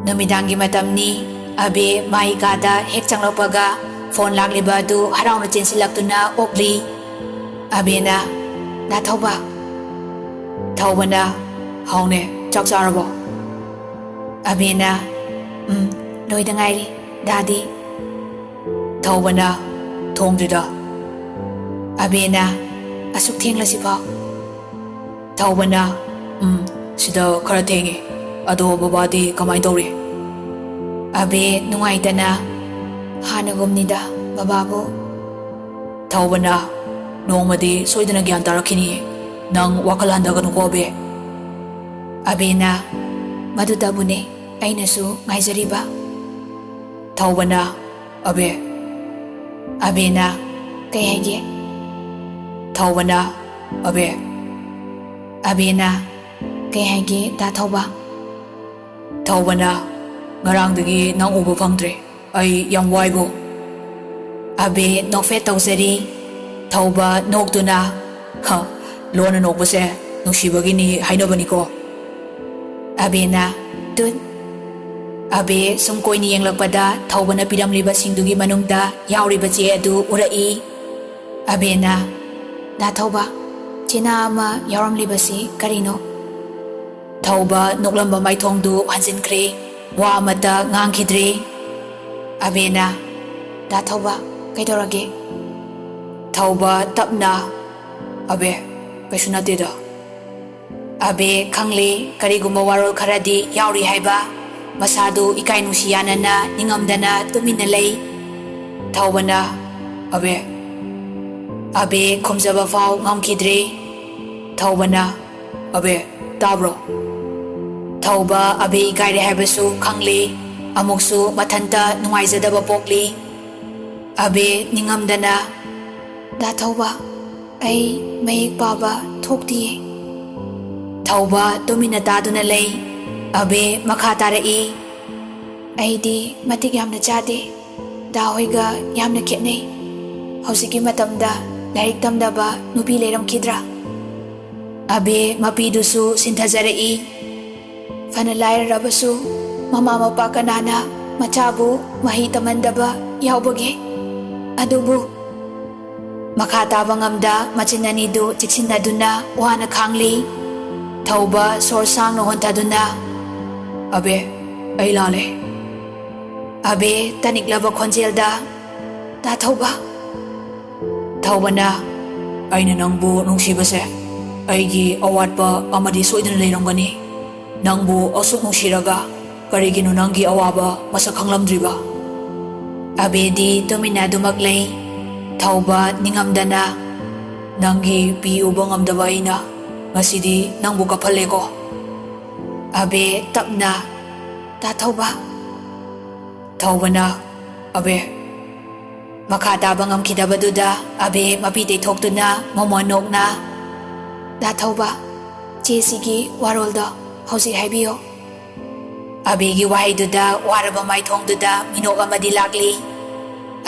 ꯅꯨꯃꯤꯗꯥꯡꯒꯤ ꯃꯇꯝꯅꯤ꯫ ꯑꯕꯦ ꯃꯥꯒꯤ ꯀꯥꯗ ꯍꯦꯛ ꯆꯪꯂꯛꯄꯒ ꯐꯣꯟ ꯂꯥꯛꯂꯤꯕ ꯑꯗꯨ ꯍꯔꯥꯎꯅ ꯆꯦꯟꯁꯤꯜꯂꯛꯇꯨꯅ ꯑꯣꯛꯂꯤ꯫ ꯑꯕꯦꯅ, "ꯗꯥ ꯊꯧꯕ?" ꯊꯧꯕꯅ, "ꯍꯥꯎꯅꯦ, ꯆꯥꯛ ꯆꯥꯔꯕꯣ?" ꯑꯕꯦꯅ, "ꯎꯝ, ꯂꯣꯏꯗ ꯉꯥꯏꯔꯤ, ꯗꯥꯗꯤ?" ꯊꯧꯕꯅ, "ꯊꯣꯡꯗ꯭ꯔꯤꯗ꯫" ꯑꯕꯦꯅ, "ꯑꯁꯨꯛ ꯊꯦꯡꯂꯁꯤꯐꯥꯎ?" ꯊꯧꯕꯅ, "ꯎꯝ, ꯁꯤꯗ ꯈꯔ ꯊꯦꯡꯉꯤ꯫ ꯑꯗꯣ ꯕꯕꯥꯗꯤ ꯀꯃꯥꯏ ꯇꯧꯔꯤ?" ꯑꯕꯦ ꯅꯨꯡꯉꯥꯏꯇꯅ, "ꯍꯥꯟꯅꯒꯨꯝꯅꯤꯗ, ꯕꯕꯥꯕꯨ꯫" ꯊꯧꯕꯅ, "ꯅꯣꯡꯃꯗꯤ ꯁꯣꯏꯗꯅ ꯒ꯭ꯌꯥꯟ ꯇꯥꯔꯛꯈꯤꯅꯤ꯫ ꯅꯪ ꯋꯥꯈꯜ ꯍꯟꯊꯒꯅꯨꯀꯣ, ꯑꯕꯦ꯫" ꯑꯕꯦꯅ, "ꯃꯗꯨꯇꯕꯨꯅꯦ ꯑꯩꯅꯁꯨ ꯉꯥꯏꯖꯔꯤꯕ꯫" ꯊꯧꯕꯅ, "ꯑꯕꯦ꯫" ꯑꯕꯦꯅ, "ꯀꯩ ꯍꯥꯏꯒꯦ?" ꯊꯧꯕꯅ, "ꯑꯕꯦ꯫" ꯑꯕꯦꯅ, "ꯀꯩ ꯍꯥꯏꯒꯦ, ꯗꯥ ꯊꯧꯕ?" ꯊꯧꯕꯅ, "ꯉꯔꯥꯡꯗꯒꯤ ꯅꯪ ꯎꯕ ꯐꯪꯗ꯭ꯔꯦ꯫ ꯑꯩ ꯌꯥꯝ ꯋꯥꯏꯕꯣ꯫" ꯑꯕꯦ ꯅꯣꯛꯐꯦꯠ ꯇꯧꯖꯔꯤ꯫ ꯊꯧꯕ ꯅꯣꯛꯇꯨꯅ, "ꯍ, ꯂꯣꯟꯅ ꯅꯣꯛꯄꯁꯦ ꯅꯨꯡꯁꯤꯕꯒꯤꯅꯤ ꯍꯥꯏꯅꯕꯅꯤꯀꯣ꯫" ꯑꯕꯦꯅ, "ꯇꯨꯠ꯫" ꯑꯕꯦ ꯁꯨꯝ ꯀꯣꯏꯅ ꯌꯦꯡꯂꯛꯄꯗ ꯊꯧꯕꯅ ꯄꯤꯔꯝꯂꯤꯕꯁꯤꯡꯗꯨꯒꯤ ꯃꯅꯨꯡꯗ ꯌꯥꯎꯔꯤꯕ ꯆꯦ ꯑꯗꯨ ꯎꯔꯛꯏ꯫ ꯑꯕꯦꯅ, "ꯗꯥ ꯊꯧꯕ, ꯆꯦꯅꯥ ꯑꯃ ꯌꯥꯎꯔꯝꯂꯤꯕꯁꯤ ꯀꯔꯤꯅꯣ?" ꯊꯧꯕ ꯅꯣꯛꯂꯝꯕ ꯃꯥꯏꯊꯣꯡꯗꯨ ꯍꯟꯖꯤꯟꯈ꯭ꯔꯦ꯫ ꯋꯥ ꯑꯃꯠꯇ ꯉꯥꯡꯈꯤꯗ꯭ꯔꯦ꯫ ꯑꯕꯦꯅ, "ꯗꯥ ꯊꯧꯕ, ꯀꯩꯗꯧꯔꯒꯦ?" ꯊꯧꯕ ꯇꯞꯅ, "ꯑꯕꯦ, ꯀꯩꯁꯨ ꯅꯠꯇꯦꯗ꯫" ꯑꯕꯦ ꯈꯪꯂꯦ, ꯀꯔꯤꯒꯨꯝꯕ ꯋꯥꯔꯣꯜ ꯈꯔꯗꯤ ꯌꯥꯎꯔꯤ ꯍꯥꯏꯕ꯫ ꯃꯁꯥꯗꯨ ꯏꯀꯥꯏ ꯅꯨꯡꯁꯤ ꯌꯥꯅꯅ ꯅꯤꯡꯉꯝꯗꯅ ꯇꯨꯃꯤꯟꯅ ꯂꯩ꯫ ꯊꯧꯕꯅ, "ꯑꯕꯦ꯫" ꯑꯕꯦ ꯈꯨꯝꯖꯕ ꯐꯥꯎ ꯉꯝꯈꯤꯗ꯭ꯔꯦ꯫ ꯊꯧꯕꯅ, "ꯑꯕꯦ, ꯇꯥꯕ꯭ꯔꯣ?" ꯊꯧꯕ ꯑꯕꯦ ꯏꯀꯥꯏꯔꯦ ꯍꯥꯏꯕꯁꯨ ꯈꯪꯂꯦ꯫ ꯑꯃꯨꯛꯁꯨ ꯃꯊꯟꯇ ꯅꯨꯡꯉꯥꯏꯖꯗꯕ ꯄꯣꯛꯂꯤ꯫ ꯑꯕꯦ ꯅꯤꯡꯉꯝꯗꯅ, "ꯗꯥ ꯊꯧꯕ, ꯑꯩ ꯃꯌꯦꯛ ꯄꯥꯕ ꯊꯣꯛꯇꯤꯌꯦ꯫" ꯊꯧꯕ ꯇꯨꯃꯤꯟꯅ ꯇꯥꯗꯨꯅ ꯂꯩ꯫ ꯑꯕꯦ ꯃꯈꯥ ꯇꯥꯔꯛꯏ, ꯑꯩꯗꯤ ꯃꯇꯤꯛ ꯌꯥꯝꯅ ꯆꯥꯗꯦ꯫ ꯗꯥ ꯍꯣꯏꯒ ꯌꯥꯝꯅ ꯈꯦꯠꯅꯩ꯫ ꯍꯧꯖꯤꯛꯀꯤ ꯃꯇꯝꯗ ꯂꯥꯏꯔꯤꯛ ꯇꯝꯗꯕ ꯅꯨꯄꯤ ꯂꯩꯔꯝꯈꯤꯗ꯭ꯔꯥ? ꯑꯕꯦ ꯃꯄꯤꯗꯨꯁꯨ ꯁꯤꯟꯊꯖꯔꯛꯏ꯫ ꯐꯅ ꯂꯥꯏꯔꯔꯕꯁꯨ, ꯃꯃꯥ ꯃꯄꯥ ꯀꯅꯥꯅ ꯃꯆꯥꯕꯨ ꯃꯍꯩ ꯇꯝꯍꯟꯗꯕ ꯌꯥꯎꯕꯒꯦ? ꯑꯗꯨꯕꯨ ꯃꯈꯥ ꯇꯥꯕ ꯉꯝꯗ ꯃꯆꯤꯟ ꯑꯅꯤꯗꯨ ꯆꯤꯛꯁꯤꯟꯅꯗꯨꯅ ꯋꯥꯅ ꯈꯥꯡꯂꯤ꯫ ꯊꯧꯕ ꯁꯣꯔ ꯁꯥꯡꯅ ꯍꯣꯟꯊꯗꯨꯅ, "ꯑꯕꯦ, ꯑꯩ ꯂꯥꯜꯂꯦ꯫" ꯑꯕꯦ ꯇꯅꯤꯛꯂꯕ ꯈꯣꯟꯖꯦꯜꯗ, "ꯇꯥ ꯊꯧꯕ?" ꯊꯧꯕꯅ, "ꯑꯩꯅ ꯅꯪꯕꯨ ꯅꯨꯡꯁꯤꯕꯁꯦ ꯑꯩꯒꯤ ꯑꯋꯥꯠꯄ ꯑꯃꯗꯤ ꯁꯣꯏꯗꯅ ꯂꯩꯔꯝꯒꯅꯤ꯫ ꯅꯪꯕꯨ ꯑꯁꯨꯛ ꯅꯨꯡꯁꯤꯔꯒ ꯀꯔꯤꯒꯤꯅꯣ ꯅꯪꯒꯤ ꯑꯋꯥꯕ ꯃꯁꯛ ꯈꯪꯂꯝꯗ꯭ꯔꯤꯕ?" ꯑꯕꯦꯗꯤ ꯇꯨꯃꯤꯟꯅ ꯑꯗꯨꯃꯛ ꯂꯩ꯫ ꯊꯧꯕ ꯅꯤꯡꯉꯝꯗꯅ, "ꯅꯪꯒꯤ ꯄꯤ ꯎꯕ ꯉꯝꯗꯕ ꯑꯩꯅ ꯉꯁꯤꯗꯤ ꯅꯪꯕꯨ ꯀꯞꯍꯜꯂꯦꯀꯣ꯫" ꯑꯕꯦ ꯇꯞꯅ, "ꯇꯥ ꯊꯧꯕ?" ꯊꯧꯕꯅ, "ꯑꯕꯦ꯫" ꯃꯈꯥ ꯇꯥꯕ ꯉꯝꯈꯤꯗꯕꯗꯨꯗ ꯑꯕꯦ ꯃꯄꯤ ꯇꯩꯊꯣꯛꯇꯨꯅ ꯃꯃꯣꯟ ꯅꯣꯛꯅ, "ꯗꯥ ꯊꯧꯕ, ꯆꯦꯁꯤꯒꯤ ꯋꯥꯔꯣꯜꯗꯣ ꯍꯧꯖꯤꯛ ꯍꯥꯏꯕꯤꯌꯣ꯫" ꯑꯕꯦꯒꯤ ꯋꯥꯍꯩꯗꯨꯗ ꯋꯥꯔꯕ ꯃꯥꯏꯊꯣꯡꯗꯨꯗ ꯃꯤꯅꯣꯛ ꯑꯃꯗꯤ ꯂꯥꯛꯂꯤ꯫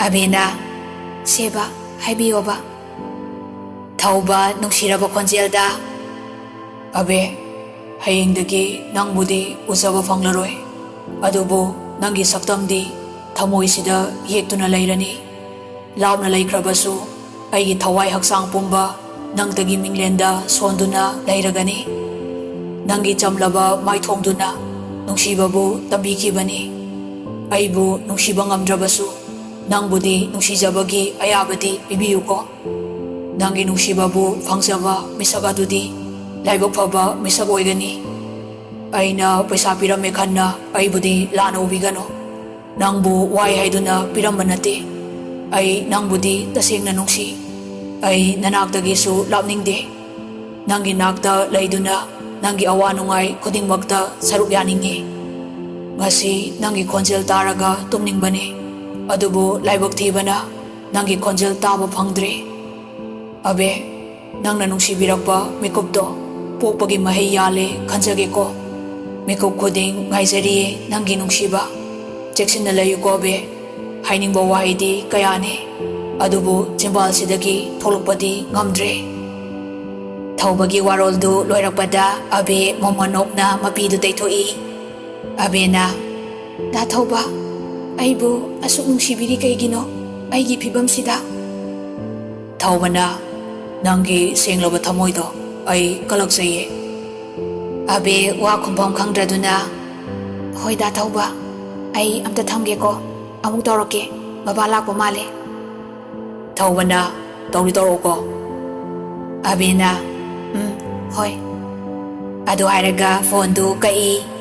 ꯑꯕꯦꯅ, "ꯁꯦꯕ, ꯍꯥꯏꯕꯤꯌꯣꯕ꯫" ꯊꯧꯕ ꯅꯨꯡꯁꯤꯔꯕ ꯈꯣꯟꯖꯦꯜꯗ, "ꯑꯕꯦ, ꯍꯌꯦꯡꯗꯒꯤ ꯅꯪꯕꯨꯗꯤ ꯎꯖꯕ ꯐꯪꯂꯔꯣꯏ꯫ ꯑꯗꯨꯕꯨ ꯅꯪꯒꯤ ꯁꯛꯇꯝꯗꯤ ꯊꯃꯣꯏꯁꯤꯗ ꯌꯦꯛꯇꯨꯅ ꯂꯩꯔꯅꯤ꯫ ꯂꯥꯞꯅ ꯂꯩꯈ꯭ꯔꯕꯁꯨ ꯑꯩꯒꯤ ꯊꯋꯥꯏ ꯍꯛꯆꯥꯡ ꯄꯨꯝꯕ ꯅꯪꯇꯒꯤ ꯃꯤꯡꯂꯦꯟꯗ ꯁꯣꯟꯗꯨꯅ ꯂꯩꯔꯒꯅꯤ꯫ ꯅꯪꯒꯤ ꯆꯝꯂꯕ ꯃꯥꯏꯊꯣꯡꯗꯨꯅ ꯅꯨꯡꯁꯤꯕꯕꯨ ꯇꯝꯕꯤꯈꯤꯕꯅꯤ꯫ ꯑꯩꯕꯨ ꯅꯨꯡꯁꯤꯕ ꯉꯝꯗ꯭ꯔꯕꯁꯨ ꯅꯪꯕꯨꯗꯤ ꯅꯨꯡꯁꯤꯖꯕꯒꯤ ꯑꯌꯥꯕꯗꯤ ꯄꯤꯕꯤꯌꯨꯀꯣ꯫ ꯅꯪꯒꯤ ꯅꯨꯡꯁꯤꯕꯕꯨ ꯐꯪꯖꯕ ꯃꯤꯁꯛ ꯑꯗꯨꯗꯤ ꯂꯥꯏꯕꯛ ꯐꯕ ꯃꯤꯁꯛ ꯑꯣꯏꯒꯅꯤ꯫ ꯑꯩꯅ ꯄꯩꯁꯥ ꯄꯤꯔꯝꯃꯦ ꯈꯟꯅ ꯑꯩꯕꯨꯗꯤ ꯂꯥꯟꯅ ꯎꯕꯤꯒꯅꯨ꯫ ꯅꯪꯕꯨ ꯋꯥꯏ ꯍꯥꯏꯗꯨꯅ ꯄꯤꯔꯝꯕ ꯅꯠꯇꯦ꯫ ꯑꯩ ꯅꯪꯕꯨꯗꯤ ꯇꯁꯦꯡꯅ ꯅꯨꯡꯁꯤ꯫ ꯑꯩ ꯅꯅꯥꯛꯇꯒꯤꯁꯨ ꯂꯥꯞꯅꯤꯡꯗꯦ꯫ ꯅꯪꯒꯤ ꯅꯥꯛꯇ ꯂꯩꯗꯨꯅ ꯅꯪꯒꯤ ꯑꯋꯥ ꯅꯨꯡꯉꯥꯏ ꯈꯨꯗꯤꯡꯃꯛꯇ ꯁꯔꯨꯛ ꯌꯥꯅꯤꯡꯉꯤ꯫ ꯉꯁꯤ ꯅꯪꯒꯤ ꯈꯣꯟꯖꯦꯜ ꯇꯥꯔꯒ ꯇꯨꯝꯅꯤꯡꯕꯅꯤ, ꯑꯗꯨꯕꯨ ꯂꯥꯏꯕꯛ ꯊꯤꯕꯅ ꯅꯪꯒꯤ ꯈꯣꯟꯖꯦꯜ ꯇꯥꯕ ꯐꯪꯗ꯭ꯔꯦ꯫ ꯑꯕꯦ, ꯅꯪꯅ ꯅꯨꯡꯁꯤꯕꯤꯔꯛꯄ ꯃꯤꯀꯨꯞꯇꯣ ꯄꯣꯛꯄꯒꯤ ꯃꯍꯩ ꯌꯥꯜꯂꯦ ꯈꯟꯖꯒꯦꯀꯣ꯫ ꯃꯤꯀꯨꯞ ꯈꯨꯗꯤꯡ ꯉꯥꯏꯖꯔꯤꯌꯦ ꯅꯪꯒꯤ ꯅꯨꯡꯁꯤꯕ꯫ ꯆꯦꯛꯁꯤꯟꯅ ꯂꯩꯌꯨꯀꯣ ꯑꯕꯦ꯫ ꯍꯥꯏꯅꯤꯡꯕ ꯋꯥꯍꯩꯗꯤ ꯀꯌꯥꯅꯤ, ꯑꯗꯨꯕꯨ ꯆꯤꯝꯕꯥꯜꯁꯤꯗꯒꯤ ꯊꯣꯛꯂꯛꯄꯗꯤ ꯉꯝꯗ꯭ꯔꯦ꯫ ꯊꯧꯕꯒꯤ ꯋꯥꯔꯣꯜꯗꯨ ꯂꯣꯏꯔꯛꯄꯗ ꯑꯕꯦ ꯃꯣꯃꯣꯟ ꯅꯣꯛꯅ ꯃꯄꯤꯗꯨ ꯇꯩꯊꯣꯛꯏ꯫ ꯑꯕꯦꯅ, "ꯗꯥ ꯊꯧꯕ, ꯑꯩꯕꯨ ꯑꯁꯨꯛ ꯅꯨꯡꯁꯤꯕꯤꯔꯤ ꯀꯩꯒꯤꯅꯣ? ꯑꯩꯒꯤ ꯐꯤꯕꯝꯁꯤꯗ?" ꯊꯧꯕꯅ, "ꯅꯪꯒꯤ ꯁꯦꯡꯂꯕ ꯊꯃꯣꯏꯗꯣ ꯑꯩ ꯀꯂꯛꯆꯩꯌꯦ꯫" ꯑꯕꯦ ꯋꯥ ꯈꯨꯝꯐꯝ ꯈꯪꯗ꯭ꯔꯗꯨꯅ, "ꯍꯣꯏꯗ ꯊꯧꯕ, ꯑꯩ ꯑꯝꯇ ꯊꯝꯒꯦꯀꯣ, ꯑꯃꯨꯛ ꯇꯧꯔꯛꯀꯦ, ꯕꯕꯥ ꯂꯥꯛꯄ ꯃꯥꯜꯂꯦ꯫" ꯊꯧꯕꯅ, "ꯇꯧꯗꯤ ꯇꯧꯔꯛꯎꯀꯣ꯫" ꯑꯕꯦꯅ, "ꯎꯝ, ꯍꯣꯏ꯫" ꯑꯗꯨ ꯍꯥꯏꯔꯒ ꯐꯣꯟꯗꯨ ꯀꯛꯏ꯫